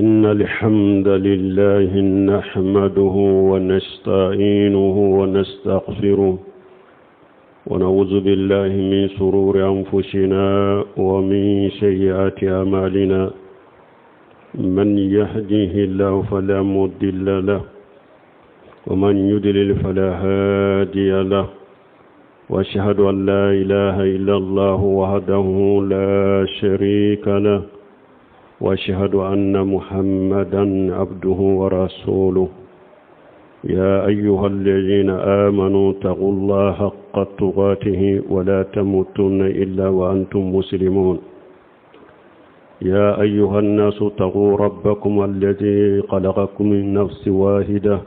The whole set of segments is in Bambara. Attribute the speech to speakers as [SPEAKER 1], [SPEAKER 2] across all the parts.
[SPEAKER 1] إن الحمد لله نحمده ونستعينه ونستغفره ونعوذ بالله من شرور أنفسنا ومن سيئات أعمالنا من يهده الله فلا مضل له ومن يضلل فلا هادي له واشهد ان لا اله الا الله وحده لا شريك له واشهد ان محمدا عبده ورسوله يا ايها الذين امنوا اتقوا الله حق تقاته ولا تموتن الا وانتم مسلمون يا ايها الناس اتقوا ربكم الذي خلقكم من نفس واحده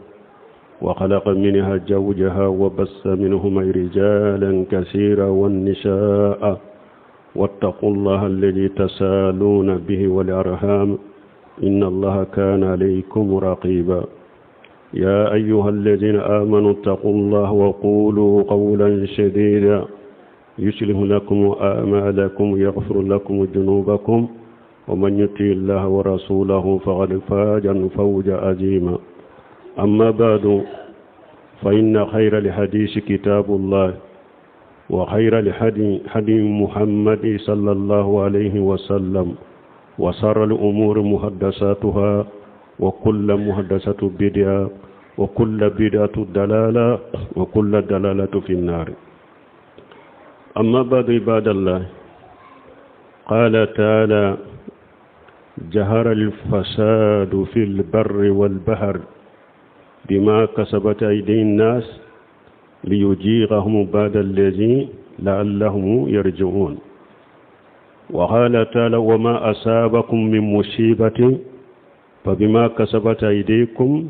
[SPEAKER 1] وخلق منها زوجها وبث منهما رجالا كثيرا والنساء واتقوا الله الذي تسالون به والأرham إن الله كان عليكم رقيبا يا أيها الذين آمنوا اتقوا الله وقولوا قولا شديدا يصلح لكم أعمالكم ويغفر لكم ذنوبكم ومن يطع الله ورسوله فقد فاز فوزا عظيما أما بعد فإن خير الحديث كتاب الله وخير الهدي هدي محمد صلى الله عليه وسلم وسر الأمور محدثاتها وكل محدثة بدعة وكل بدعة دلالة وكل دلالة في النار أما بعد عباد الله قال تعالى جهر الفساد في البر والبحر بما كسبت أيدي الناس ليجيغهم بعد الذي لعلهم يرجعون وقال تعالى وما أصابكم من مصيبة فبما كسبت أيديكم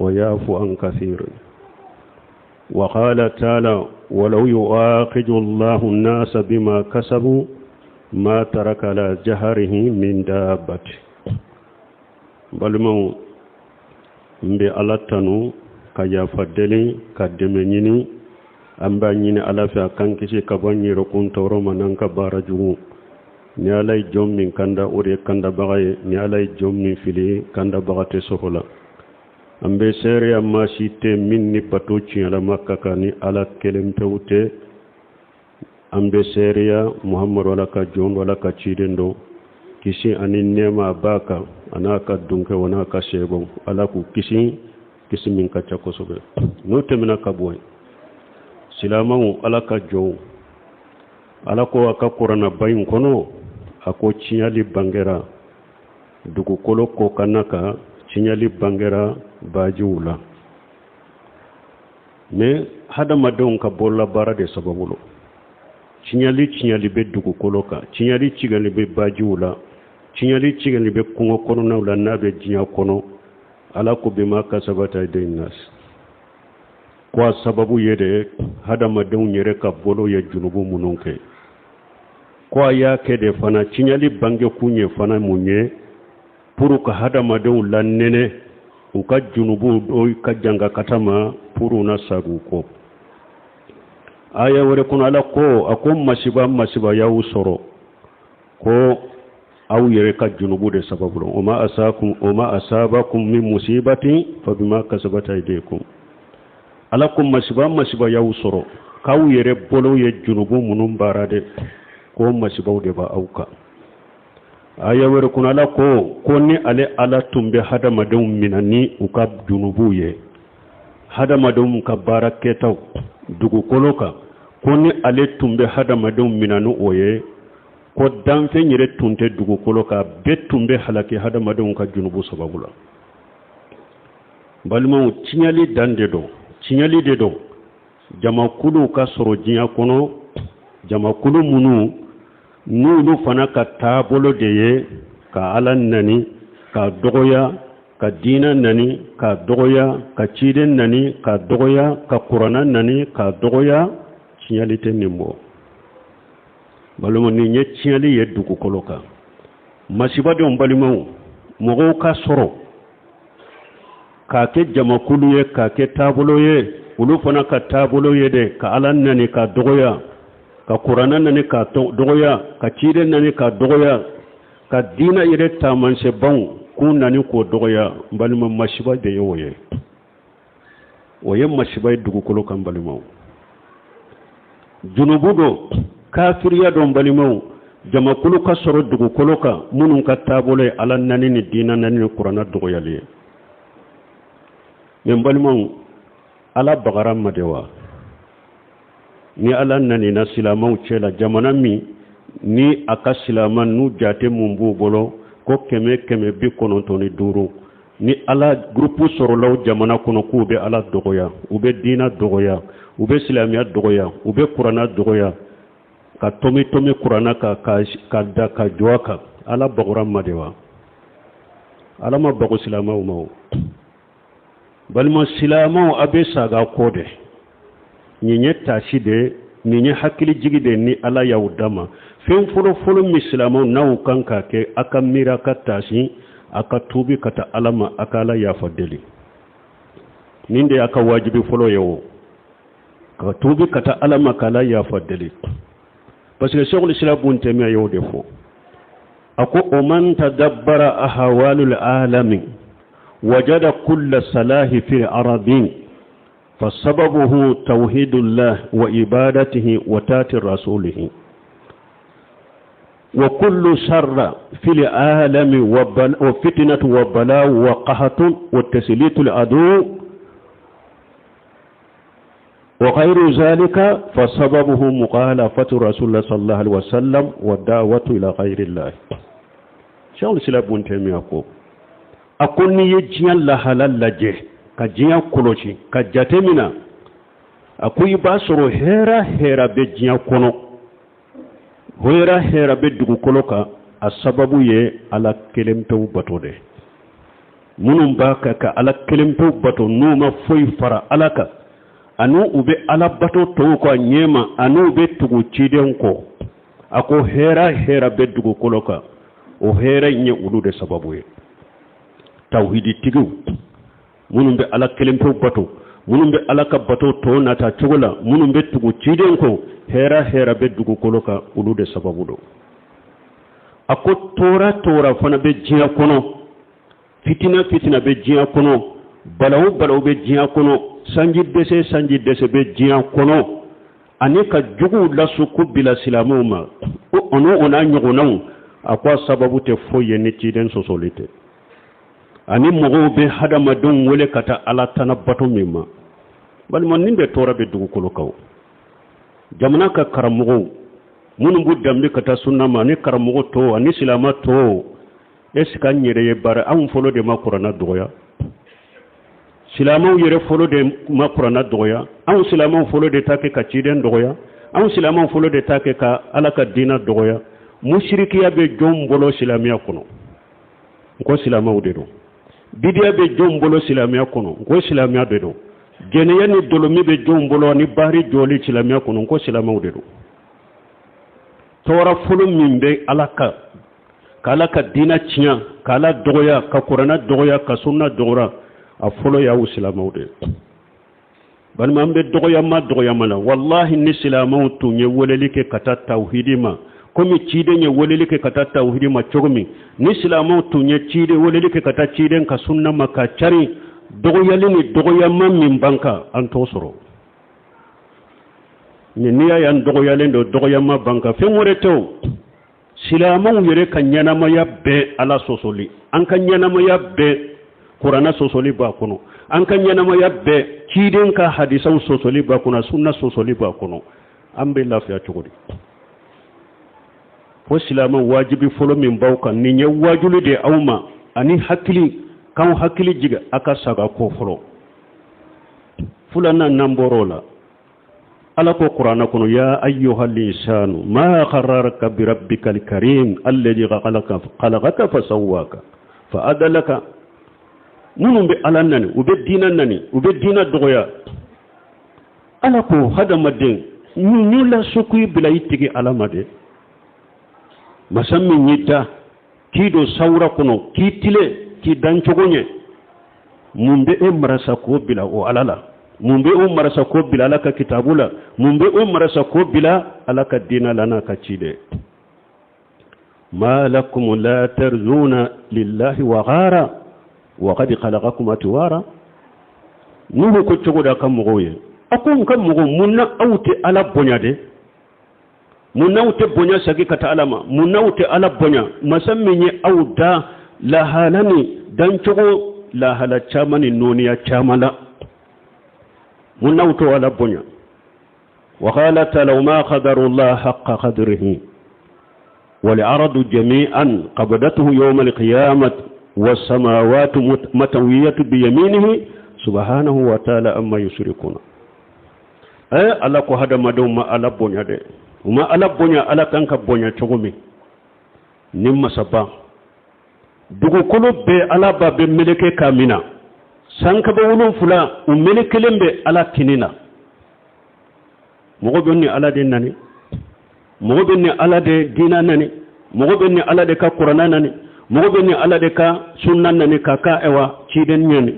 [SPEAKER 1] ويعفو عن كثير وقال تعالى ولو يؤاخذ الله الناس بما كسبوا ما ترك على جهره من دابة balimaw n bɛ ala tanu ka yafa deli ka dɛmɛ ɲini an b'a ɲini ala fɛ a k'an kisi ka bɔ n yɛrɛkun tɔɔrɔ ma n'an ka baara jugu ni ala ye jɔn min kanda o de ye kandabaga ye ni ala ye jɔn min fili kandabaga tɛ sɔrɔ la an bɛ seereya maa si tɛ min ni bato tiɲɛlama ka kan ni ala kelen pewu tɛ an bɛ seereya muhamadu ala ka jɔn don ala ka ciden don kisi ani nɛɛma a b'a kan a n'a ka dunkɛw a n'a ka sɛbɛnw ala k'u kisi kisi min ka ca kosɛbɛ n'o tɛmɛna ka bɔ yen silamɛw ala ka jɔnw ala ko a ka kuranaba in kɔnɔ a ko tiɲɛli bangera dugukolo kɔkanna kan tiɲɛli bangera bajiw la mais hadamadenw ka bololabaara de sababu lo tiɲɛli tiɲɛli bɛ dugukolo kan tiɲɛli tiɲɛli bɛ bajiw la tiɲɛli tiɲɛli bɛ kungo kɔnɔnaw la n'a bɛ diɲɛ kɔnɔ ala ko bima kasabat aydin nas ko a sababu ye de hadamadenw yɛrɛ ka bolo ye junubu minnu kɛ ko a y'a kɛ de fana tiɲɛli bangekun ye fana mun ye pour ka hadamadenw lanɛnɛ u ka junubu dɔ ka jangakata ma pour u na sagin u kɔ aya wɛrɛ kɔnɔ ala ko a ko masiba masiba y'aw sɔrɔ ko aw yɛrɛ ka junubu de sababu la wama asakum wama asabakum min musibatin fa bima kasabat aydikum ala ko masiba masiba y'aw sɔrɔ k'aw yɛrɛ bolo ye junubu minnu baara de ko masibaw de b'aw kan aya wɛrɛ kɔnɔ ala ko ko ni ale ala tun bɛ hadamadenw mina ni u ka junubuw ye hadamadenw ka baara kɛtaw dugukolo kan ko ni ale tun bɛ hadamadenw mina ni o ye ko danfɛn yɛrɛ tun tɛ dugukolo kan bɛɛ tun bɛ halaki hadamadenw ka junubu sababu la balimaw tiɲɛli dan de don tiɲɛli de don jamakuluw ka sɔrɔ diɲɛ kɔnɔ jamakulu minnu n'olu fana ka taabolo de ye ka ala nani k'a dɔgɔya ka diinɛ nani k'a dɔgɔya ka ciden nani k'a dɔgɔya ka kuranna nani k'a dɔgɔya tiɲɛli tɛ nin bɔ balimaw nin ye tiɲɛli ye dugukolo kan masiba denw balimaw mɔgɔw ka sɔrɔ k'a kɛ jamakulu ye k'a kɛ taabolo ye olu fana ka taabolo ye de ka ala nani k'a dɔgɔya ka kuranna nani k'a dɔgɔya ka ciden nani k'a dɔgɔya ka diinɛ yɛrɛ taamasiyɛnbaw k'u nani k'o dɔgɔya, n balima, masiba de ye o ye. O ye masiba ye dugukolo kan, balimaw. Junubu don, kafiriya don, balimaw, jamakulu ka sɔrɔ dugukolo kan minnu ka taabolo ye Ala nani ni diina nani ni kuranna dɔgɔyali ye. Mɛ n balimaw, Ala bagara ma de wa? Ni Ala nanina silamɛw cɛ la, jamana min ni a ka silama n'u jate mun b'u bolo ko 195, ni Ala gurupu sɔrɔla o jamana kɔnɔ k'u bɛ Ala dɔgɔya, u bɛ diina dɔgɔya, u bɛ silamɛya dɔgɔya, u bɛ kuranna dɔgɔya, ka tomi tomi kuranna kan, ka da ka jɔ a kan, Ala bagora ma de wa? Ala ma bago silamɛw ma o. Balima silamɛw, a bɛ saga kɔ de. Nin ye taasi de ye, nin ye hakilijigi de ni Ala y'aw d'a ma. Fɛn fɔlɔfɔlɔ min silamɛw n'aw kan k'a kɛ, a ka miiri, a ka taasi, a ka tuubi ka taa Ala ma, a ka Ala yafa deli. Nin de y'a ka wajibi fɔlɔ ye o, ka tuubi ka taa Ala ma, ka Ala yafa deli, parce que Sɛkul Islam Bun Tɛmiya y'o de fɔ. A ko o man tadabbara ahawalul alami wajada kulla salahi fi aradin fasababuhu tawhidullah wa ibadatihi wa taati rasulihi wa kullu sharra fil alami wa fitnatu wa bala'u wa qahatun wa taslitul adu wa ghayru zalika fasababuhu mukhalafatu rasulullah sallallahu alaihi wasallam wa da'watu ila ghayrillah. Shaykhul Islam Ibn Taymiyyah ko, a ko n'i ye diɲɛ lahala lajɛ, ka diɲɛ kɔlɔsi, ka jate mina, a ko i b'a sɔrɔ hɛrɛ hɛrɛ bɛ diɲɛ kɔnɔ, hɛrɛ hɛrɛ bɛ dugukolo kan, a sababu ye Ala kelen pewu bato de. Minnu b'a kɛ ka Ala kelen pewu bato, n'u ma foyi fara Ala kan, ani u bɛ Ala bato tɔw kɔ a ɲɛma, ani u bɛ tugu ciden kɔ, a ko hɛrɛ hɛrɛ bɛ dugukolo kan, o hɛrɛ in ye olu de sababu ye. Tawhiditigiw minnu bɛ Ala kelen pewu bato, minnu bɛ Ala ka bato tɔ nata cogo la, minnu bɛ tugu ciden kɔ, hɛrɛ hɛrɛ bɛ dugukolo kan, olu de sababu don. A ko tɔɔrɔ tɔɔrɔ fana bɛ diɲɛ kɔnɔ, fitina fitina bɛ diɲɛ kɔnɔ, balawu balawu bɛ diɲɛ kɔnɔ, sanji dɛsɛ sanji dɛsɛ bɛ diɲɛ kɔnɔ, ani ka juguw lasu ko bila silamɛw ma, o n'o n'a ɲɔgɔnnaw, a ko a sababu tɛ foyi ye ni ciden sɔsɔli tɛ, ani mɔgɔw bɛ hadamadenw wele ka taa Ala tana bato min ma. Balima, nin bɛɛ tɔɔrɔ bɛ dugukolo kan. Jamana ka karamɔgɔw minnu b'u danbe ka taa sunna ma, ani karamɔgɔ tɔw ani silamɛ tɔw, est ce que an yɛrɛ ye baara? Anw fɔlɔ de ma kuranna dɔgɔya? Silamɛw yɛrɛ fɔlɔ de ma kuranna dɔgɔya? Anw silamɛw fɔlɔ de ta kɛ ka ciden dɔgɔya? Anw silamɛw fɔlɔ de ta kɛ ka Ala ka diinɛ dɔgɔya? Musirikiya bɛ jɔn bolo silamɛya kɔnɔ? N ko silamɛw de don. Bidiya bɛ jɔn bolo silamɛya kɔnɔ? N ko silamɛya de don. Jɛnɛya ni dolomi bɛ jɔn bolo ani baari jɔli silamɛya kɔnɔ? N ko silamɛw de don. Tɔɔrɔ fɔlɔ min bɛ Ala kan, ka Ala ka diinɛ tiɲɛ, ka Ala dɔgɔya, ka kuranɛ dɔgɔya, ka sunna dɔgɔya, a fɔlɔ y'aw silamɛw de ye. Balima, an bɛ dɔgɔyama dɔgɔyama la. Walahi, ni silamɛw tun ye weleli kɛ ka taa tawhidi ma komi ciden ye weleli kɛ ka taa tawhidi ma cogo min, ni silamɛw tun ye ciden weleli kɛ ka taa ciden ka sunna ma ka cari, dɔgɔyali ni dɔgɔyama min b'an kan, an t'o sɔrɔ. N'i y'a y'an dɔgɔyalen don, dɔgɔyama b'an kan, fɛn wɛrɛ tɛ o. Silamɛw yɛrɛ ka ɲɛnamaya bɛɛ Ala sɔsɔli, an ka ɲɛnamaya bɛɛ kuranna sɔsɔli b'a kɔnɔ, an ka ɲɛnamaya bɛɛ ciden ka hadisaw sɔsɔli b'a kɔnɔ, sunna sɔsɔli b'a kɔnɔ. An bɛ lafiya cogo di? Fo silamɛ, wajibi fɔlɔ min b'aw kan, nin ye wajuli de aw ma ani hakili k'anw hakili jigin a ka saga ko fɔlɔ. Filanan, n'an bɔr'o la, Ala ko kuranɛ kɔnɔ: ya ayyuhal insanu ma gharraka bi rabbikal karim alladhi khalaqaka fa sawwaka fa adalaka. Minnu bɛ Ala nani, u bɛ diinɛ nani, u bɛ diinɛ dɔgɔya, Ala ko hadamaden, mun y'i lasu k'i bila i tigi Ala ma de, masa min y'i da k'i don sawura kɔnɔ, k'i tilen, k'i dan cogo ɲɛ? Mun bɛ e marasa k'o bila o Ala la? Mun bɛ o marasa k'o bila Ala ka kitabu la? Mun bɛ o marasa k'o bila Ala ka diinɛ la n'a ka ciden? Ma lakum la tarjuna lillahi waqara wa qad khalaqakum atwara. Nuhu ko cogo d'a ka mɔgɔw ye, a ko n ka mɔgɔw, mun na aw tɛ Ala bonya de? Mun n'aw tɛ bonya sagi ka taa Ala ma? Mun n'aw tɛ Ala bonya, masa min ye aw da lahala ni dancogo lahala caman ni nɔɔniya caman la? Mun n'aw tɛ Ala bonya? Wa qala ta'ala wa ma qadarullah haqqa qadrihi wal ardu jami'an qabdatuhu yawm al qiyamah was samawati matawiyatu bi yaminihi subhanahu wa ta'ala amma yushrikuna. Ala ko hadamadenw ma Ala bonya dɛ, u ma Ala bonya Ala kan ka bonya cogo min. Ni masaba dugukolo bɛɛ Ala b'a bɛɛ meleke k'a mina, sankaba 7 u melekelen bɛ Ala kini na. Mɔgɔ bɛ ni Ala de nani, mɔgɔ bɛ ni Ala de diina nani, mɔgɔ bɛ ni Ala de ka kuranna nani, mɔgɔ bɛ ni Ala de ka sunna nani k'a ka ɛwa ciden ɲani.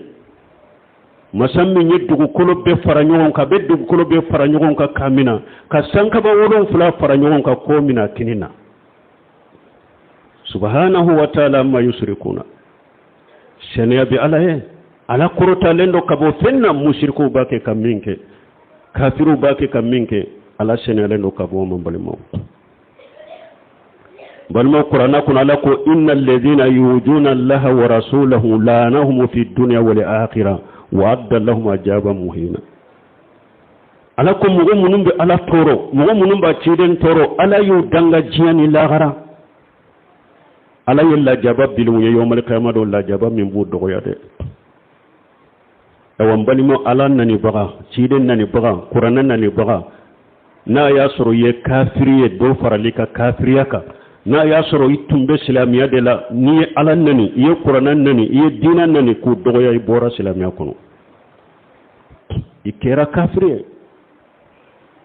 [SPEAKER 1] Masa min ye dugukolo bɛɛ fara ɲɔgɔn kan, a bɛ dugukolo bɛɛ fara ɲɔgɔn kan k'a mina, ka sankaba 7 fara ɲɔgɔn kan k'o mina kini na. Subhanahu wa ta'ala amma yusrikuna. Sɛnɛya bɛ Ala ye, Ala kɔrɔtalen don ka bɔ fɛn na musirikuw b'a kɛ ka min kɛ, kafiriw b'a kɛ ka min kɛ, Ala sɛnɛyalen don ka bɔ o ma. Balimaw, balimaw, kuranna kɔnɔ Ala ko inna alladhina yujuna Allaha wa rasulahu la'anahum fi dunya wal akhirah wa adda lahum ajaban muhina. Ala ko mɔgɔ minnu bɛ Ala tɔɔrɔ, mɔgɔ minnu b'a ciden tɔɔrɔ, Ala y'u danga diɲɛ ni lahara. Ala ye lajaba bilenw ye yawmal qiyamah don, lajaba min b'u dɔgɔya dɛ. Awa n balimaw, Ala nanibaga, ciden nanibaga, kuranɛ nanibaga, n'a y'a sɔrɔ i ye kafiri ye, dɔ farali ka kafiriya kan. N'a y'a sɔrɔ i tun bɛ silamɛya de la, n'i ye Ala nani, i ye kuranɛ nani, i ye diinɛ nani k'u dɔgɔya, i bɔra silamɛya kɔnɔ, i kɛra kafiri ye.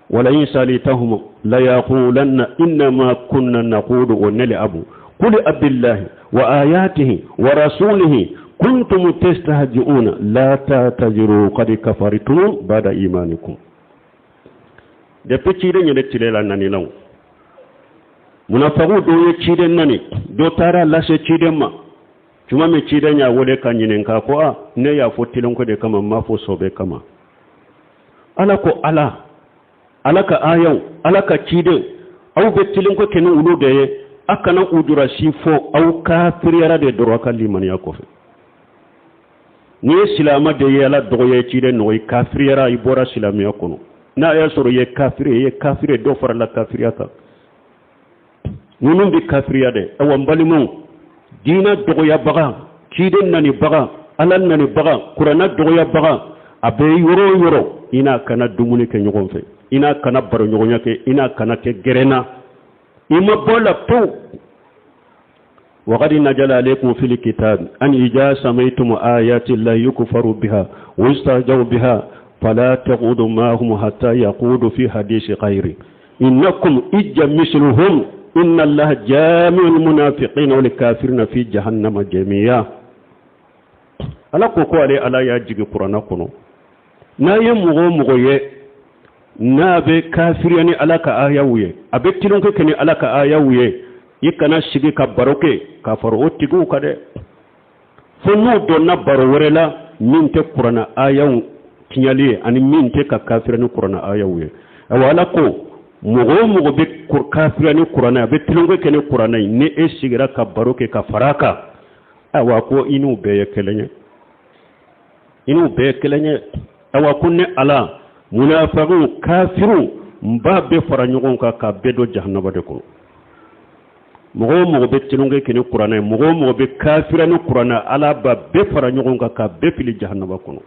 [SPEAKER 1] Wala in salitahum la yaqulanna innama kunna naqudu wa nal'abu qul abillahi wa ayatihi wa rasulihi kuntum tastahzi'una la ta'taziru qad kafartum ba'da imanikum. Depuis ciden yɛrɛ tile la nanilaw, munafagu dɔw ye ciden nani, dɔ taara lase ciden ma. Tuma min ciden y'a wele ka ɲininka ko a ne y'a fɔ tilenko de kama, n m'a fɔ sɔbɛ kama. Ala ko Ala, Ala ka ayaw, Ala ka ciden, aw bɛ tilenko kɛ ni olu de ye, a kana ujura si fɔ, aw kafiriyara de dɔrɔn ka limaniya kɔfɛ. N'i ye silamɛ de ye Ala dɔgɔya, ciden nɔgɔ, i kafiriyara, i bɔra silamɛya kɔnɔ. N'a y'a sɔrɔ i ye kafiri ye, i ye kafiri ye, dɔ farala kafiriya kan. Ninnu bɛ kafiriya dɛ. Awa n balimaw, diinɛ dɔgɔyabaga, ciden nanibaga, Ala nanibaga, kuranɛ dɔgɔyabaga, a bɛ yɔrɔ o yɔrɔ, i n'a kana dumuni kɛ ɲɔgɔn fɛ, i n'a kana baro ɲɔgɔnya kɛ, i n'a kana kɛ gɛrɛn na, i ma bɔ la pewu. وقد نزل عليكم في الكتاب أن إذا سمعتم آيات الله يكفر بها ويستهزأ بها فلا تقعدوا معهم حتى يقودوا في حديث غيره إنكم إذ مثلهم إن الله جامع المنافقين والكافرين في جهنم جميعا. Ala ko ko ale Ala y'a jigin kuranna kɔnɔ, n'a ye mɔgɔ o mɔgɔ ye n'a bɛ kafiriya ni Ala ka ayaw ye, a bɛ tilenko kɛ ni Ala ka ayaw ye, i kana sigi ka baro kɛ k'a fara o tigiw kan dɛ, fo n'u donna baro wɛrɛ la min tɛ kuranna ayaw tiɲɛli ye ani min tɛ ka kafiriya ni kuranna ayaw ye. Awa Ala ko mɔgɔ o mɔgɔ bɛ kafiriya ni kuranna ye, a bɛ tilenko kɛ ni kuranna ye, ni e sigira ka baro kɛ ka fara a kan, awa ko i n'u bɛɛ ye kelen ye, i n'u bɛɛ ye kelen ye. Awa ko ne Ala, munafagiw, kafiriw, n b'a bɛɛ fara ɲɔgɔn kan k'a bɛɛ don jahanaba de kɔnɔ. Mɔgɔ o mɔgɔ bɛ tilenko kɛ ni kuranɛ ye, mɔgɔ o mɔgɔ bɛ kafiriya ni kuranɛ, Ala b'a bɛɛ fara ɲɔgɔn kan k'a bɛɛ fili jahanaba kɔnɔ.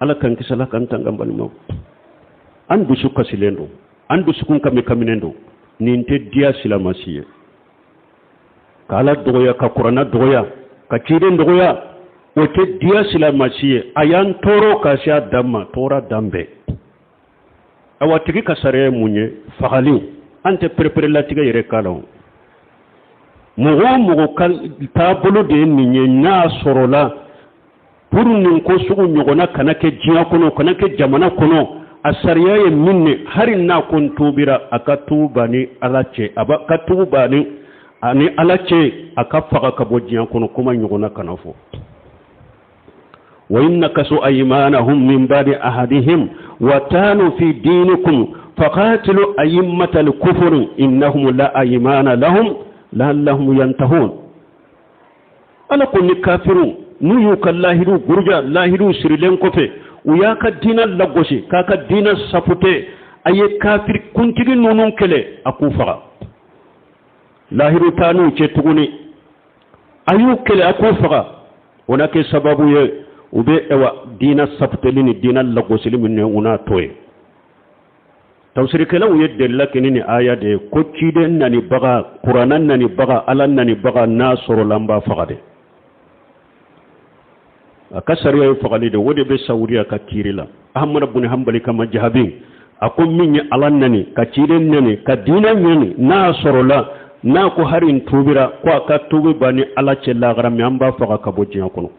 [SPEAKER 1] Ala k'an kisi, Ala k'an tanga. Balimaw, an dusu kasilen don, an dusukun kami kaminen don. Nin tɛ diya silama si ye ka Ala dɔgɔya, ka kuranɛ dɔgɔya, ka ciden dɔgɔya, o tɛ diya silama si ye. A y'an tɔɔrɔ ka se a dan ma, tɔɔrɔ dan bɛɛ. Awa tigi ka sariya ye mun ye? Fagali. An tɛ pereperelatigɛ yɛrɛ k'a la o. Mɔgɔ o mɔgɔ ka taabolo de ye nin ye, n'a sɔrɔla pour nin ko sugu ɲɔgɔnna kana kɛ diɲɛ kɔnɔ, kana kɛ jamana kɔnɔ, A sariya ye min ye, hali n'a ko n tuubira, a ka tuubi b'a ni Ala cɛ, a ka tuubi b'a ni ani Ala cɛ, a ka faga ka bɔ diɲɛ kɔnɔ. Kuma ɲɔgɔnna kana fɔ. Wa in nakasu aymanahum min ba'di ahadihim wa tanu fi dinikum faqatilu a'immata al-kufri innahum la aymana lahum la'allahum yantahun. Ala ko ni kafiru n'u y'u ka lahidu buruja, lahidu sirilen kɔfɛ, u y'a ka diinɛ lagosi, k'a ka diinɛ safute, a ye kafiri kuntigi ninnu kɛlɛ, a k'u faga. Lahidu t'a n'u cɛ tuguni, a y'u kɛlɛ, a k'u faga. O na kɛ sababu ye u bɛ ɛwa diinɛ safuteli ni diinɛ lagosili min u n'a to ye. Tafsirikɛlaw ye delila kɛ ni nin aya de ye ko ciden nanibaga, kuranna nanibaga, Ala nanibaga, n'a sɔrɔla an b'a faga de. A ka sariya ye fagali de. O de bɛ Saudiya ka kiiri la. Ahamada bun Hanbali ka majahabi, a ko min ye Ala nani, ka ciden nani, ka diinɛ nani, n'a sɔrɔla n'a ko hari n tuubira, ko a ka tuubi b'a ni Ala cɛ lahara, mais an b'a faga ka bɔ diɲɛ kɔnɔ.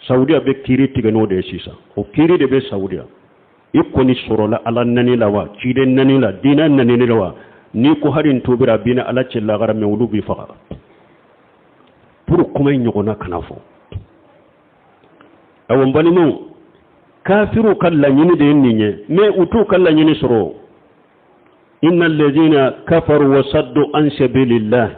[SPEAKER 1] Saudiya bɛ kiiri tigɛ n'o de ye sisan. O kiiri de bɛ Saudiya. I kɔni sɔrɔla Ala nani la wa, ciden nani la, diinɛ nani la wa, n'i ko hari n tuubira, a b'i ni Ala cɛ lahara, mais olu b'i faga. Pour kuma in ɲɔgɔnna kana fɔ. Awɔ, n balimaw, kafiriw ka laɲini de ye nin ye, mais u t'u ka laɲini sɔrɔ. Inna alladhina kafaru wasaddu an sabilillah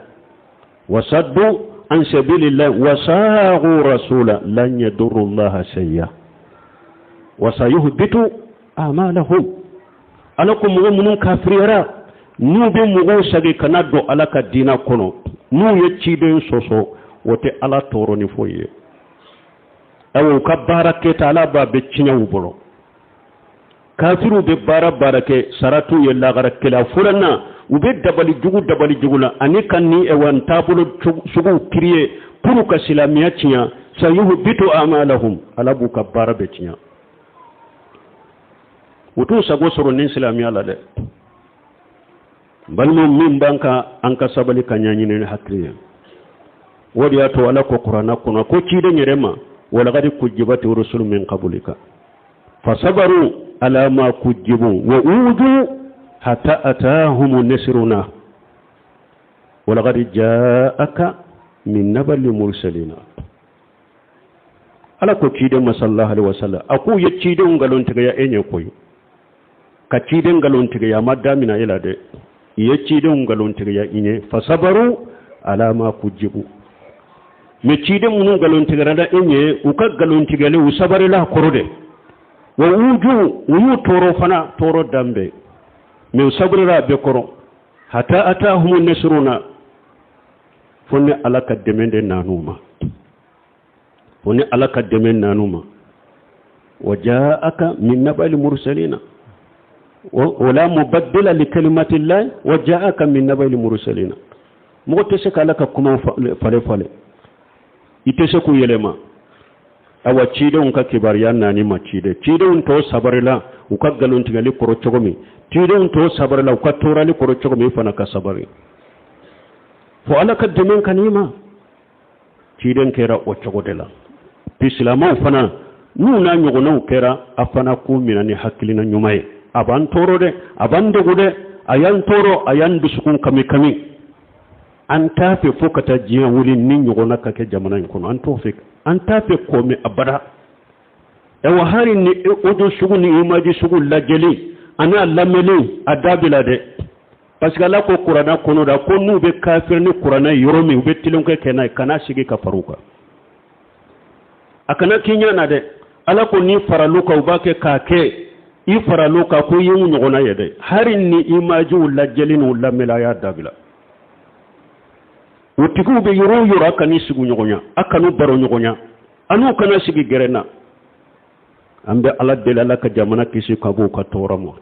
[SPEAKER 1] wasaddu an sabilillah wasaghu rasula lan yadurru allaha shay'a wa sayuhbitu a'malahum. Ala ko mɔgɔ minnu kafiriyara, n'u bɛ mɔgɔw sagi kana don Ala ka diinɛ kɔnɔ, n'u ye ciden sɔsɔ, o tɛ Ala tɔɔrɔ ni foyi ye. Awa, u ka baara kɛta, Ala b'a bɛɛ tiɲɛ u bolo. Kafiriw bɛ baara baara kɛ, sara t'u ye lagara. Kɛlɛ furanna, u bɛ dabali jugu dabali jugu la ani ka ni ɛwa taabolo suguw créer pour ka silamɛya tiɲɛ. Sayuhbitu amalahum, Ala b'u ka baara bɛɛ tiɲɛ. U t'u sago sɔrɔ ni silamɛya la dɛ. Balimaw, min b'an kan, an ka sabali ka ɲɛɲini ni hakili ye. O de y'a to Ala ko kuranna kɔnɔ ko ciden yɛrɛ ma: walakadi kujibati rusulu min qabulika fasabaru ala ma kujibu wa udu hatta atahum nasruna walakadi jaaka min nabali mursalina. Ala ko ciden ma sallallahu alaihi wasallam, a k'u ye cidenw nkalontigiya e ɲɛ koyi. Ka ciden nkalontigiya ma damina e la dɛ, i ye cidenw nkalontigiya i ɲɛ. Fasabaru ala ma kujibu, mais ciden minnu nkalontigɛra la e ɲɛ, u ka nkalontigɛli, u sabarila kɔrɔ dɛ. Wa uju, u y'u tɔɔrɔ fana, tɔɔrɔ danbɛ, mais u sabarila a bɛɛ kɔrɔ. Hata atahum nasruna, fo ni Ala ka dɛmɛ de nan'u ma, fo ni Ala ka dɛmɛ nan'u ma. Wa jaaka min nabali mursalina wala mubaddila li kalimatillahi wa jaaka min nabali mursalina. Mɔgɔ tɛ se k'Ala ka kumaw fale fale, i tɛ se k'u yɛlɛma. Awa, cidenw ka kibaruya naani ma, ciden cidenw tɔ sabarila u ka nkalontigɛli kɔrɔ cogo min, cidenw tɔ sabarila u ka tɔɔrɔli kɔrɔ cogo min, i fana ka sabari fo Ala ka dɛmɛ ka n'i ma. Ciden kɛra o cogo de la bi. Silamɛw fana, n'u n'a ɲɔgɔnnaw kɛra, a fana k'u minɛ ni hakilina ɲuman ye. A b'an tɔɔrɔ dɛ, a b'an degun dɛ, a y'an tɔɔrɔ, a y'an dusukun kami kami. An t'a fɛ fo ka taa diɲɛ wuli ni ɲɔgɔnna ka kɛ jamana in kɔnɔ. An t'o fɛ, an t'a fɛ kɔmi abada. Awa, hali ni audio sugu ni image sugu lajɛli ani a lamɛnni, a dabila dɛ, parce que Ala ko kuranna kɔnɔ da ko n'u bɛ kafiri ni kuranna ye yɔrɔ min, u bɛ tilenkɛ kɛ n'a ye, kana sigi ka far'u kan, a kana k'i ɲɛ na dɛ. Ala ko n'i faral'u kan, u b'a kɛ k'a kɛ i faral'u kan ko i y'u ɲɔgɔnna ye dɛ. Hali ni imagew lajɛli n'u lamɛnni, a y'a dabila. O tigiw bɛ yɔrɔ o yɔrɔ, a kan'i sigi ɲɔgɔn a kan'u baro ɲɔgɔn a n'u kana sigi gɛrɛn na. An bɛ Ala deli, Ala ka jamana kisi ka bɔ u ka tɔɔrɔ ma.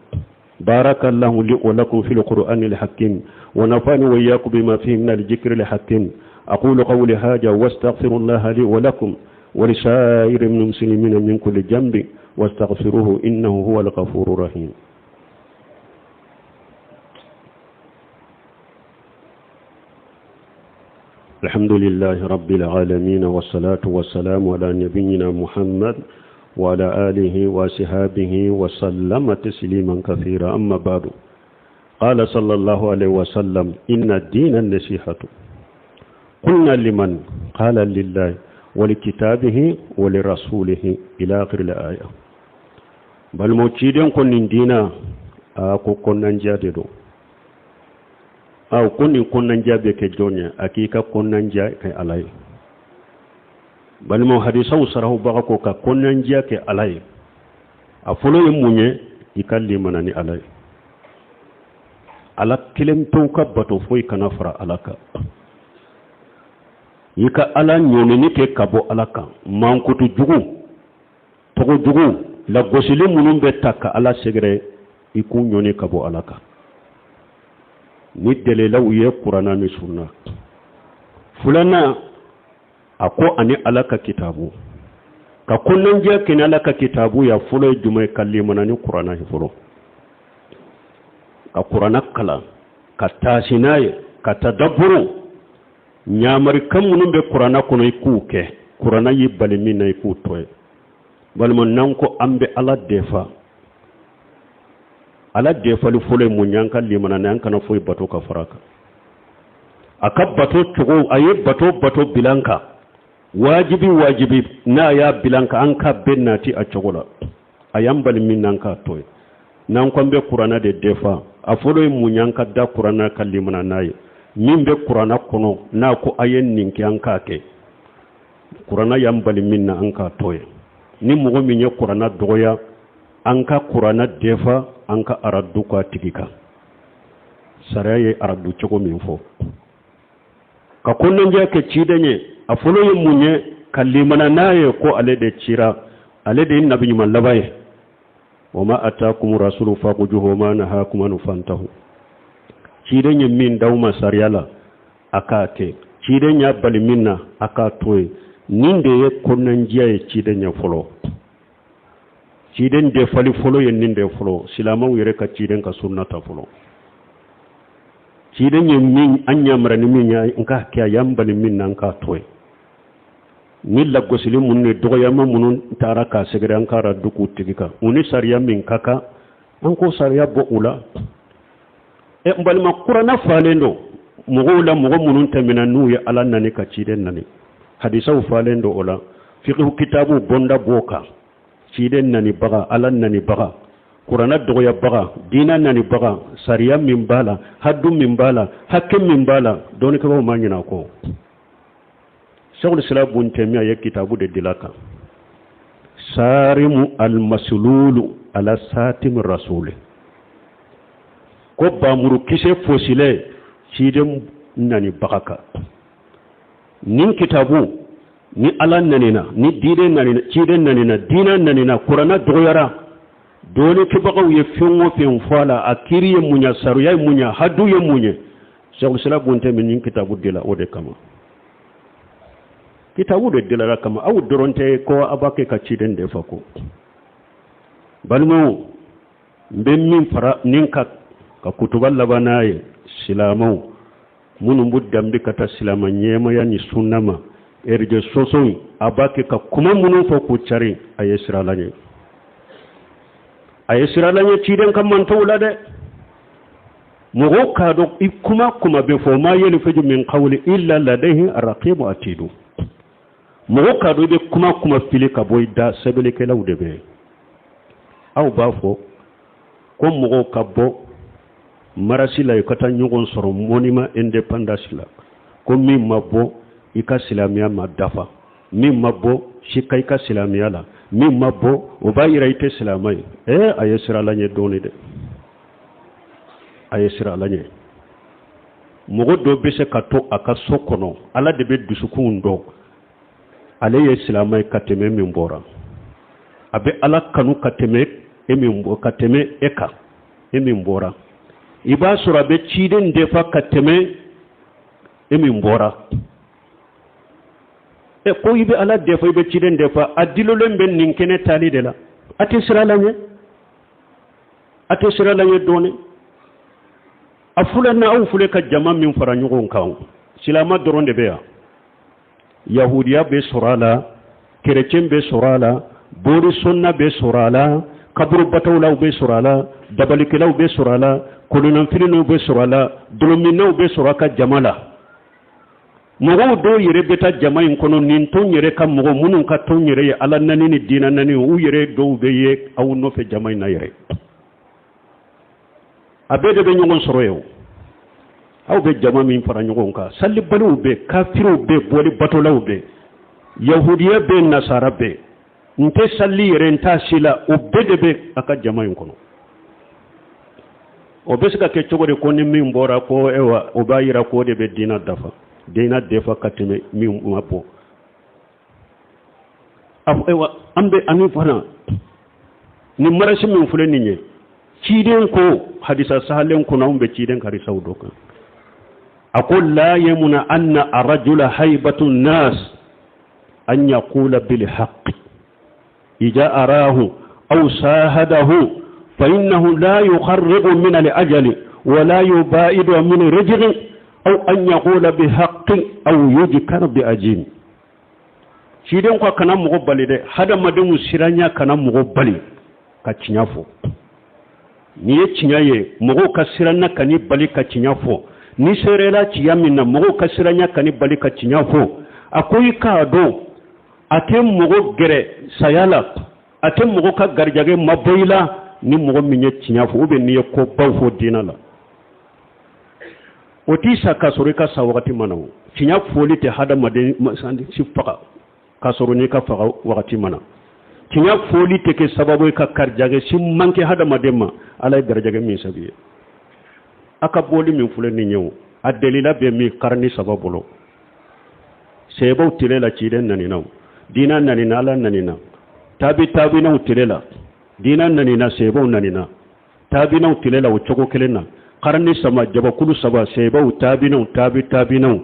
[SPEAKER 1] بارك الله لي ولكم في القرآن الحكيم ونفعني وإياكم بما فيه من الذكر الحكيم. أقول قولي هذا واستغفر الله لي ولكم ولسائر المسلمين من كل ذنب واستغفروه إنه هو الغفور الرحيم. الحمد لله رب العالمين والصلاة والسلام على نبينا محمد وعلى آله وصحابه وسلم تسليما كثيرا. أما بعد، قال صلى الله عليه وسلم: إن الدين النصيحة. قلنا: لمن؟ قال: لله ولكتابه ولرسوله، إلى آخر الآية. Balimaw, ciden ko nin diina a ko kɔnɔnandiya de don. Aw ko nin kɔnɔnandiya bɛ kɛ jɔn ye? A k'i ka kɔnɔnandiya kɛ Ala ye. Balimaw, hadisaw sarahubaga ko ka kɔnɔnandiya kɛ Ala ye, a fɔlɔ ye mun ye? I ka limana ni Ala ye, Ala kelen pewu ka bato, foyi kana fara Ala kan. I ka Ala ɲɔnini kɛ ka bɔ Ala kan, mankutu jugu, tɔgɔ jugu, lagosili minnu bɛ ta ka Ala sɛgɛrɛ, i k'u ɲɔni ka bɔ Ala kan ni dalilaw ye, Kuranna ni sunna. Filanan, a ko ani Ala ka kitabu. Ka kɔnɔnajɛ kɛ ni Ala ka kitabu ya, fɔlɔ ye jumɛn ye? Ka limana ni Kuranna ye fɔlɔ, ka Kuranna kalan, ka taasi n'a ye, ka tadabburu. Ɲamarikan minnu bɛ Kuranna kɔnɔ, i k'u kɛ. Kuranna y'i bali min na, i k'u to ye. Balima, n'an ko an bɛ Ala defa, Ala defali fɔlɔ ye mun ye? An ka limana n'a, an kana foyi bato ka fara kan. A ka bato cogo, a ye bato bilan kan, wajibi wajibi n'a y'a bilan kan, an ka bɛɛ nati a cogo la. A y'an bali min na, an k'a to ye. N'an ko an bɛ Kuranna de defa, a fɔlɔ ye mun ye? An ka da Kuranna, ka limana n'a ye. Min bɛ Kuranna kɔnɔ, n'a ko a ye nin kɛ, an k'a kɛ. Kuranna y'an bali min na, an k'a to ye. Ni mɔgɔ min ye Kuranna dɔgɔya, an ka Kuranna defa, an ka aradu k'a tigi kan, sariya ye aradu cogo min fɔ. Ka kɔnɔnjɛ kɛ ciden ye, a fɔlɔ ye mun ye? Ka limana n'a ye ko ale de cira, ale de ye nabi ɲuman laban ye. Wama atakum rasulu fakujuhu wama nahakum anhu fantahu. Ciden ye min d'aw ma sariya la, a k'a kɛ. Ciden y'a bali min na, a k'a to yen. Nin de ye kɔnɔnjɛ ye ciden ye fɔlɔ. Ciden defali fɔlɔ ye nin de fɔlɔ. Silamɛw yɛrɛ ka ciden ka sunna ta fɔlɔ. Ciden ye min an yamara ni min ye, n k'a kɛ. A y'an bali min na, an k'a to yen. Ni lagosili minnu ni dɔgɔyama minnu taara k'a sɛgɛrɛ, an k'a dugu tigi kan. U ni sariya min ka kan, an k'o sariya bɔ u la. Ɛ, n balima, Kuranna falen don mɔgɔw la, mɔgɔ minnu tɛmɛna n'u ye Ala nani ka ciden nani. Hadisaw falen don o la, fiqhu kitabu bonda b'o kan. Ciden nanibaga, Ala nanibaga, Kuranna dɔgɔyabaga, diina nanibaga, sariya min b'a la, hadu min b'a la, hakɛ min b'a la, dɔnnikɛbaaw ma ɲinɛ a kɔ. Sɛkul Islam Bun Tɛmiya ye kitabu de dila kan, Sarimu almasululu ala satimi rasuli, ko bamuru kisɛ fosilɛ ciden nanibaga kan. Nin kitabu ni Ala nanina, ni diinɛ nanina, ciden nanina, diinɛ nanina, Kuranna dɔgɔyara, dɔɔnikɛbagaw ye fɛn o fɛn fɔ a la, a kiiri ye mun ye, sariya ye mun ye, hadu ye mun ye, Sɛkul Islam Bun Tɛmi nin kitabu dila o de kama. Kitabu de dilala kama, aw dɔrɔn tɛ ko a b'a kɛ ka ciden de fa ko. Balimaw, n bɛ min fara nin ka kutuba laban n'a ye, silamɛw minnu b'u danbe ka taa silama ɲɛmaya ni sunna ma, réseaux sociaux, a b'a kɛ ka kuma minnu fɔ k'u cari, a ye sira la ɲɛ, a ye sira la ɲɛ ciden ka mantɔw la dɛ. Mɔgɔw k'a dɔn, i kuma kuma bɛ fɔ, ma yalfizu min qawli illa ladayhi raqibu atidu. Mɔgɔ k'a dɔn, i bɛ kuma kuma fili ka bɔ i da, sɛbɛnnikɛlaw de bɛ yen. Aw b'a fɔ ko mɔgɔw ka bɔ marche la, i ka taa ɲɔgɔn sɔrɔ monument indépendance la, ko min ma bɔ, i ka silamɛya ma dafa, min ma bɔ, si ka i ka silamɛya la, min ma bɔ, o b'a yira i tɛ silamɛ ye. Ee, a ye sira la ɲɛ dɔɔni dɛ, a ye sira la ɲɛ. Mɔgɔ dɔ bɛ se ka to a ka so kɔnɔ, Ala de bɛ dusukunw dɔn, ale ye silamɛ ye ka tɛmɛ min bɔra. A bɛ Ala kanu ka tɛmɛ e min bɔ, ka tɛmɛ e kan, e min bɔra. I b'a sɔrɔ a bɛ ciden defa ka tɛmɛ e min bɔra. E ko i bɛ Ala defa, i bɛ ciden defa, a dilolen bɛ nin kɛnɛ taali de la. A tɛ sira la ɲɛ, a tɛ sira la ɲɛ dɔɔnin. A filɛ na, aw filɛ ka jama min fara ɲɔgɔn kan, silama dɔrɔn de bɛ yan? Yahudiya bɛ sɔrɔ a la, kerecɛn bɛ sɔrɔ a la. Borisɔnna bɛ sɔrɔ a la, kaburubatolaw bɛ sɔrɔ a la, dabalikɛlaw bɛ sɔrɔ a la, kolonnanfilinw bɛ sɔrɔ a la, dɔlɔminnaw bɛ sɔrɔ a ka jama la. Mɔgɔw dɔw yɛrɛ bɛ taa jama in kɔnɔ, nin tɔn yɛrɛ ka mɔgɔ minnu ka tɔn yɛrɛ ye ala nani ni diinɛ nani, u yɛrɛ dɔw bɛ ye aw nɔfɛ jama in na yɛrɛ. A bɛɛ de bɛ ɲɔgɔn sɔrɔ yen. Aw bɛ jama min fara ɲɔgɔn kan, salibaliw bɛ, kafiriw bɛ, boli batolaw bɛ, yahudiya bɛ, nasara bɛ, n tɛ sali yɛrɛ n t'a si la, o bɛɛ de bɛ a ka jama in kɔnɔ. O bɛ se ka kɛ cogo di ko ni min bɔra ko ayiwa, o b'a yira k'o de bɛ diinɛ dafa, diinɛ defa ka tɛmɛ min ma bɔ? Ayiwa, an bɛ ani fana nin marasi min filɛ nin ye, ciden ko hadisa sahalen kɔnɔ, anw bɛ ciden ka hadisaw dɔ kan, a ko la yamuna anna arajula haibatu nas an yaqula bil haqqi ida arahu aw sahadahu fa innahu la yukharribu min al ajali wa la yubaidu min rijqi aw an yaqula bi haqqi aw yujkar bi ajim. Ciden ko kana mɔgɔ bali dɛ, hadamadenw siranya kana mɔgɔ bali ka tiɲɛ fɔ. N'i ye tiɲɛ ye, mɔgɔw ka siranya kan'i bali ka tiɲɛ fɔ. N'i seerela tiɲɛ min na, mɔgɔw ka siranya kan'i bali ka tiɲɛ fɔ. A ko i k'a dɔn, a tɛ mɔgɔ gɛrɛ saya la, a tɛ mɔgɔ ka garijɛgɛ mabɔ i la ni mɔgɔ min ye tiɲɛ fɔ, ou bien n'i ye kobaw fɔ diinɛ la. O t'i sa k'a sɔrɔ i ka sa wagati ma na. O tiɲɛ fɔli tɛ hadamaden si faga k'a sɔrɔ n'i ka faga wagati ma na. Tiɲɛ fɔli tɛ kɛ sababu ye ka garijɛgɛ si manqué hadamaden ma, Ala ye garijɛgɛ min sabu ye. A ka bɔli min filɛ nin ye, o a delila bɛ min karani saba bolo sebaw tile la, ciden nanina, diina nanina, Ala nanina, tabi tabinaw tile la, diina nanina, sebaw nanina, tabinaw tile la, o cogo kelen na, karani saba, jabakulu saba, sebaw, tabinaw, tabi tabinaw.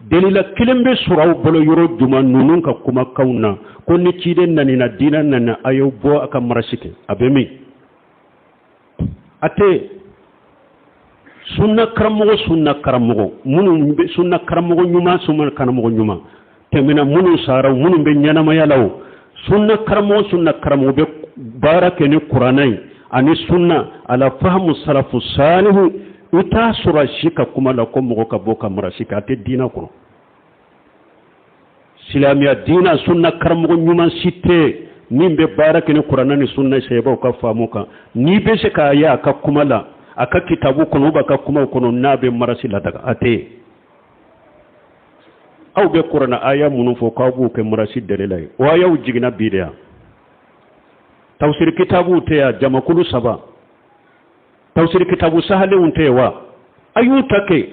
[SPEAKER 1] Delila kelen bɛ sɔrɔ aw bolo yɔrɔ juma ninnu ka kumakanw na ko ni ciden nanina, diina nana, a y'aw bɔ a ka marasi kɛ? A bɛ min? A tɛ sunna karamɔgɔ, sunna karamɔgɔ minnu bɛ sunna karamɔgɔ ɲuman, sunna karamɔgɔ ɲuman tɛmɛna, minnu sara, minnu bɛ ɲɛnamaya la, o sunna karamɔgɔ, sunna karamɔgɔ bɛ baara kɛ ni kuranɛ ye ani sunna ala fahamu salafu salihu, i t'a sɔrɔ a si ka kuma la ko mɔgɔ ka bɔ ka marasi kɛ. A tɛ diinɛ kɔnɔ. Silamɛya diinɛ, sunna karamɔgɔ ɲuman si tɛ min bɛ baara kɛ ni kuranɛ ni sunna sahabaw ka faamu kan, n'i bɛ se k'a ye a ka kuma la, a ka kitabu kɔnɔ ou a ka kumaw kɔnɔ, n'a bɛ marasi ladaga, a tɛ yen. Aw bɛ kuranɛ aya minnu fɔ k'aw b'o kɛ marasi dalila ye, o ayaw jiginna bi de yan. Tafsiri kitabuw tɛ yan, jamakulu saba tafsiri kitabu sahalenw tɛ yen wa? A y'u ta kɛ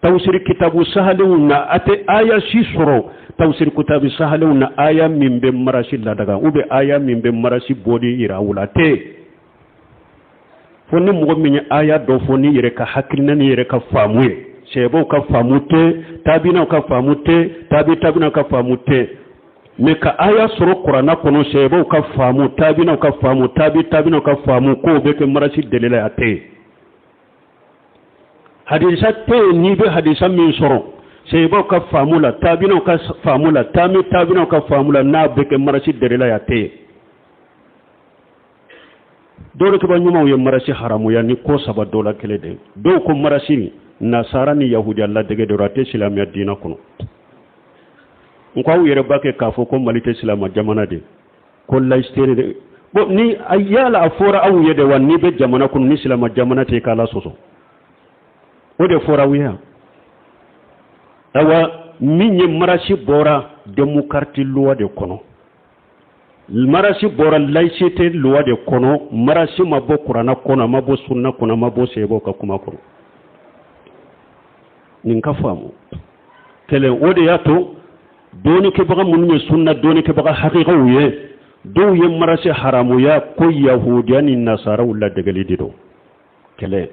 [SPEAKER 1] tafsiri kitabu sahalenw na, a tɛ aya si sɔrɔ tafsiri kitabu sahalenw na, aya min bɛ marasi ladaga ou bien aya min bɛ marasi bɔli yira aw la, a tɛ yen. Fo ni mɔgɔ min ye aya dɔ fɔ n'i yɛrɛ ka hakilina n'i yɛrɛ ka faamu ye, sahabaw ka faamu tɛ, tabinaw ka faamu tɛ, tabi tabinaw ka faamu tɛ. Mais ka aya sɔrɔ kuranna kɔnɔ, sahabaw ka faamu, tabinaw ka faamu, tabi tabinaw ka faamu, k'o bɛ kɛ marasi dalila ye, a tɛ yen. Hadisa tɛ yen, n'i bɛ hadisa min sɔrɔ sahabaw ka faamu la, tabinaw ka faamu la, tabi tabinaw ka faamu la, n'a bɛ kɛ marasi dalila ye, a tɛ yen. Dɔnnikɛbaa ɲumanw ye marasi haramuya ni ko saba dɔ la kelen de. Dɔw ko marasi nasara ni yahudiya ladege dɔrɔn, a tɛ silamɛya diinɛ kɔnɔ. N ko aw yɛrɛ b'a kɛ k'a fɔ ko Mali tɛ silamɛ jamana de, ko laïcité de. Bon, ni yala a fɔra aw ye de wa, n'i bɛ jamana kɔnɔ ni silamɛ jamana tɛ, i k'Ala sɔsɔ, o de fɔra aw ye yan. Ayiwa, min ye marasi bɔra démocratie loi de kɔnɔ, marasi bɔra laïcité loi de kɔnɔ, marasi ma bɔ kuranna kɔnɔ, a ma bɔ sunna kɔnɔ, a ma bɔ sahabaw ka kuma kɔnɔ. Nin ka faamu kelen. O de y'a to dɔɔnikɛbaga minnu ye sunna dɔɔnikɛbaga hakikaw ye, dɔw ye marasi haramuya ko yahudiya ni nasaraw ladegeli de don. Kɛlɛ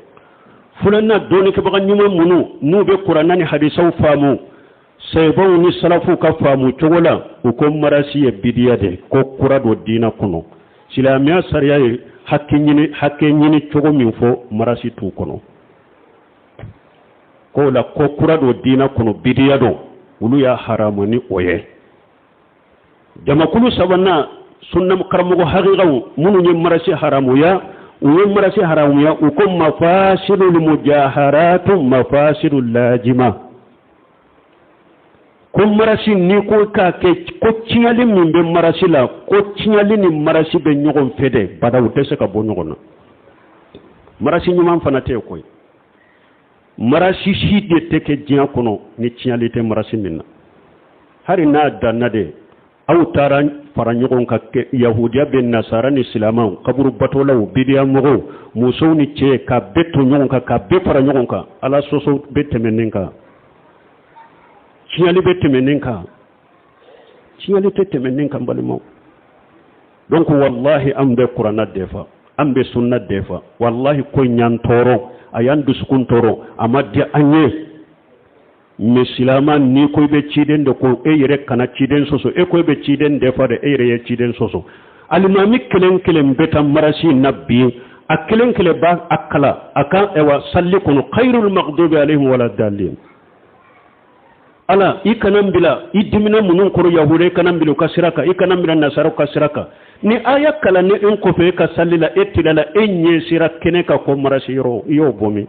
[SPEAKER 1] filanan, dɔɔnikɛbaga ɲuman minnu n'u bɛ kuranna ni hadisaw faamu sahabaw ni salafuw ka faamu cogo la, u ko marasi ye bidiya de, ko kura don diinɛ kɔnɔ. Silamɛya sariya ye hakɛ ɲini, hakɛ ɲini cogo min fɔ, marasi t'u kɔnɔ. K'o la ko kura don diinɛ kɔnɔ, bidiya don, olu y'a haramu ni o ye. Jamakulu sabanan, Sunna karamɔgɔ hakikaw minnu ye marasi haramuya, u ye marasi haramuya, u ko mafasidul mujaharatu mafasidul lajima, ko marasi n'i ko k'a kɛ ko tiɲɛli min bɛ marasi la, ko tiɲɛli ni marasi bɛ ɲɔgɔn fɛ dɛ, bada u tɛ se ka bɔ ɲɔgɔn na. Marasi ɲuman fana tɛ yen koyi. Marasi si de tɛ kɛ diɲɛ kɔnɔ ni tiɲɛli tɛ marasi min na. Hali n'a danna de, aw taara fara ɲɔgɔn kan kɛ yahudiya bɛ nasara ni silamɛw, kaburu batolaw, bidiya mɔgɔw, musow ni cɛ, ka bɛɛ to ɲɔgɔn kan, ka bɛɛ fara ɲɔgɔn kan, ala sɔsɔ bɛ tɛmɛ nin kan, tiɲɛli bɛ tɛmɛ nin kan, tiɲɛli tɛ tɛmɛ nin kan balimaw. Donc wallahi an bɛ kuranna defa, an bɛ sunna defa, wallahi ko in y'an tɔɔrɔ, a y'an dusukun tɔɔrɔ, a ma diya an ye. Mais silama, n'i ko i bɛ ciden de ko, e yɛrɛ kana ciden sɔsɔ. E ko e bɛ ciden defa de, e yɛrɛ ye ciden sɔsɔ. Alimami kelen kelen bɛ taa marasi na bi, a kelen kelen b'a a kala a kan ɛwa salli kɔnɔ, ghayrul maghdubi alayhim wala dalin. Ala, i kana n bila i dimina minnu kɔrɔ, yahuda, i kana n bila u ka sira kan, i kana n bila nasaraw ka sira kan. Ni aya kalan ni en kɔfɛ e ka salli la, e tilala, e ɲɛ sira kɛnɛ kan ko marasi yɔrɔ, i y'o bɔ min?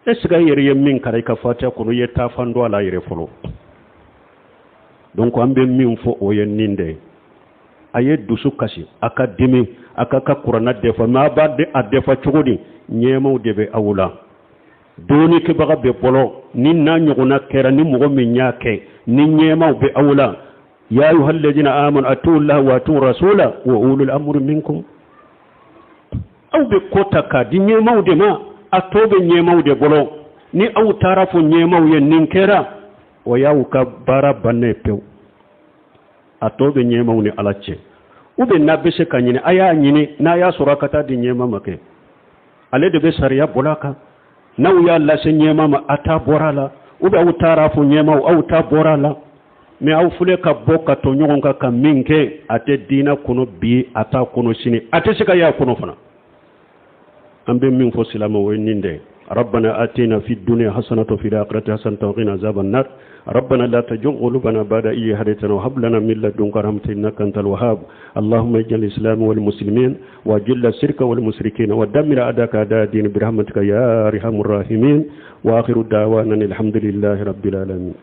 [SPEAKER 1] Est ce que i yɛrɛ ye min kalan i ka fatiya kɔnɔ, i ye taafan dɔn a la yɛrɛ fɔlɔ? Donc an bɛ min fɔ, o ye nin de ye. A ye dusu kasi, a ka dimi, a ka ka kuranna defa, mais a b'a a defa cogo di? Ɲɛmaw de bɛ aw la, dɔɔnikɛbaga bɛ bolo. Ni n'a ɲɔgɔnna kɛra, ni mɔgɔ min y'a kɛ, ni ɲɛmaw bɛ aw la, ya ayuha alladhina amanu atiu llaha wa atiu rasula wa ulul amri minkum. Aw bɛ ko ta k'a di ɲɛmaw de ma, a tɔ bɛ ɲɛmaw de bolo. Ni aw taara fɔ ɲɛmaw ye nin kɛra, o y'aw ka baara bannen pewu. A tɔ bɛ ɲɛmaw ni ala cɛ. U bɛ n'a bɛ se ka ɲini, a y'a ɲini, n'a y'a sɔrɔ a ka taa di ɲɛma ma kɛ, ale de bɛ sariya bɔla a kan. N'aw y'a lase ɲɛma ma, a ta bɔra a la, ou bien aw taara fɔ ɲɛmaw, aw ta bɔra a la. Mais aw filɛ ka bɔ ka to ɲɔgɔn kan ka min kɛ, a tɛ diinɛ kɔnɔ bi, a t'a kɔnɔ sini, a tɛ se ka y'a kɔnɔ fana. An bɛ min fɔ silamɛ, o ye nin de ye. ربنا آتنا في الدنيا حسنة وفي الآخرة حسنة وقنا عذاب النار. ربنا لا تزغ قلوبنا بعد إذ هديتنا وهب لنا من لدنك رحمة إنك أنت الوهاب. اللهم اجعل الإسلام والمسلمين وأذل الشرك والمشركين ودمر أعداءك أعداء الدين برحمتك يا أرحم الراحمين. وآخر دعوانا الحمد لله رب العالمين.